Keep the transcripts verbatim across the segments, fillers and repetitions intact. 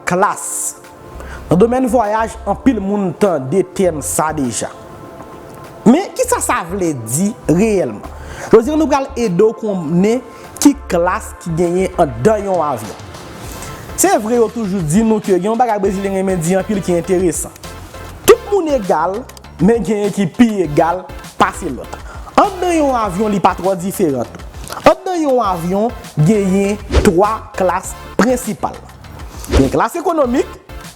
klas. Nan domèn vwayaj, anpil moun tande tèm sa deja. Men, kisa sa vle di reyèlman? Jodi a, nou pral ede w konnen ki klas ki genyen anndan yon avyon. Se vre, yo toujou di nou ke gen yon bagay Brezilyen renmen di anpil ki enteresan. Tout moun egal, men genyen ki pi egal pase lòt. Anndan yon avyon, li pa twò diferan tou. Anndan yon avyon, genyen twa klas prensipal. Gen klas ekonomik,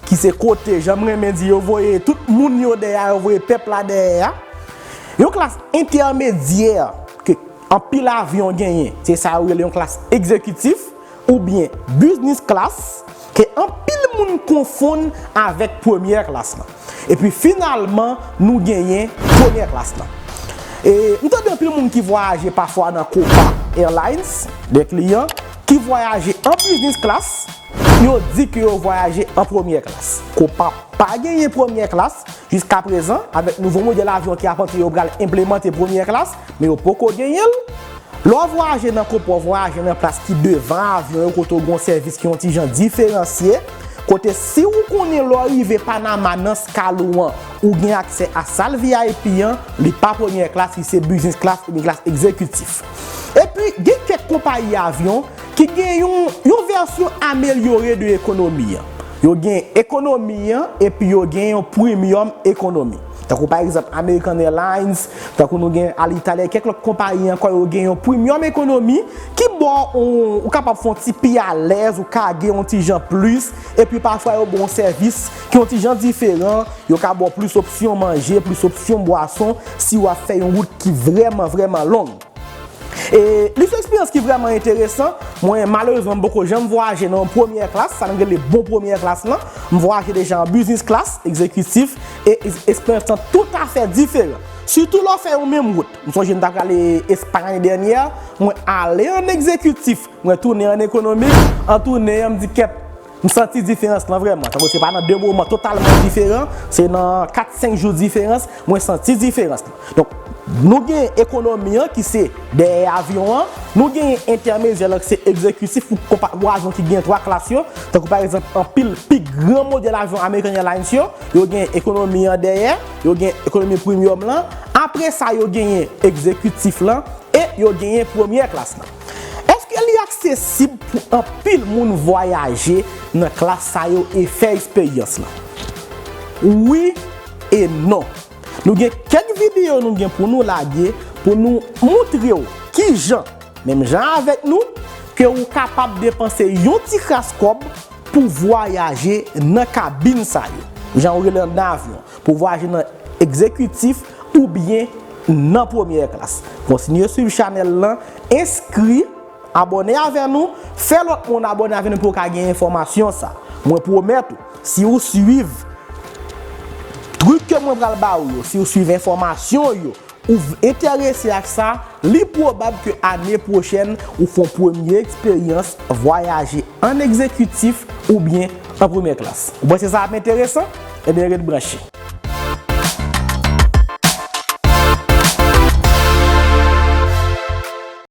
ki se kote, jan m renmen di, yo voye tout moun yo dèyè, yo voye pèp la dèyè a. Yon klas entèmedyè, ke anpil avyon genyen, se sa yo rele yon klas egzekitif, oubyen business class, ke anpil moun konfonn avèk premyè klas lan. Epi finalman, nou genyen premyè klas lan. E m tande anpil moun ki vwayaje pafwa nan Copa Airlines, de kliyan, ki vwayaje an business class, yo di ke yo vwayaje an premyè klas. Copa pa genyen premyè klas jiska prezan, avèk nouvo modèl avyon ki ap antre, yo pral enplemante premyè klas, men yo poko genyen l. Lè w vwayaje nan Copa, w vwayaje nan plas ki devan avyon yo, kote w gen yon sèvis ki yon ti jan diferansye, kote si w konnen lè w rive Panama nan skal ou an, ou gen aksè a sal V I P an, li pa premyè klas, li se business class oubyen klas egzekitif. Epi, gen kèk konpayi avyon ki gen yon, yon vèsyon amelyore de ekonomi an. Yo gen ekonomi an, epi yo gen yon premium ekonomi. Tankou pa egzanp American Airlines, tankou nou gen Alitalia, kèk lòt konpayi ankò, yo gen yon premium ekonomi ki ba w, ou kapab fè yon ti pi alèz, ou ka gen yon ti jan plis, epi pafwa yo ba w yon sèvis ki yon ti jan diferan, yo ka ba w plis opsyon manje, plis opsyon bwason, si w ap fè yon wout ki vrèman, vrèman long. E li se yon eksperyans ki vrèman enteresan. Mwen, malerezman, m poko janm vwayaje nan yon premyè klas, sa n rele bon premyè klas lan. M vwayaje deja an business class, egzekitif, e eksperyans lan toutafè diferan. Sitou lè w fè yon menm wout. M sonje m t ap prale Espay ane dènyè, mwen ale an egzekitif, mwen tounen an ekonomik, an tounen an, m di kèt, m santi diferans lan vrèman. Tankou se pa nan de moman totalman diferan, se nan kat, senk jou diferans, mwen santi diferans lan. Donk, nou gen ekonomi an ki se dèyè avyon an, nou gen entèmedyè lan ki se egzekitif pou konpa-, pou avyon ki gen twa klas yo, tankou pa egzanp anpil pi gran modèl avyon American Airlines yo, yo gen ekonomi an dèyè, yo gen ekonomi premium lan, apre sa yo genyen egzekitif lan, e yo genyen premyè klas lan. Èske li aksesib pou anpil moun vwayaje nan klas sa yo e fè eksperyans lan? Wi e non. Nou gen kèk videyo nou gen pou nou lage pou nou moutre w kijan, menm jan avèk nou, ke ou kapab depanse yon ti kras kòb pou vwayaje nan kabin sa yo. Jan ou rele anndan avyon, pou vwayaje nan egzekitif oubyen nan premyè klas. Kontinye swiv chanèl lan, enskri, abòne avè nou, fè lòt moun abòne avè nou pou yo ka gen enfòmasyon sa. Mwen pwomèt ou, si ou swiv trik ke mwen pral ba ou yo, si ou swiv enfòmasyon yo, ou v-, enterese ak sa, li pwobab ke ane pwochèn ou fè yon premye eksperyans vwayaje an egzekitif oubyen an premyè klas. Ou panse sa ap enteresan? Ebyen, ret branche.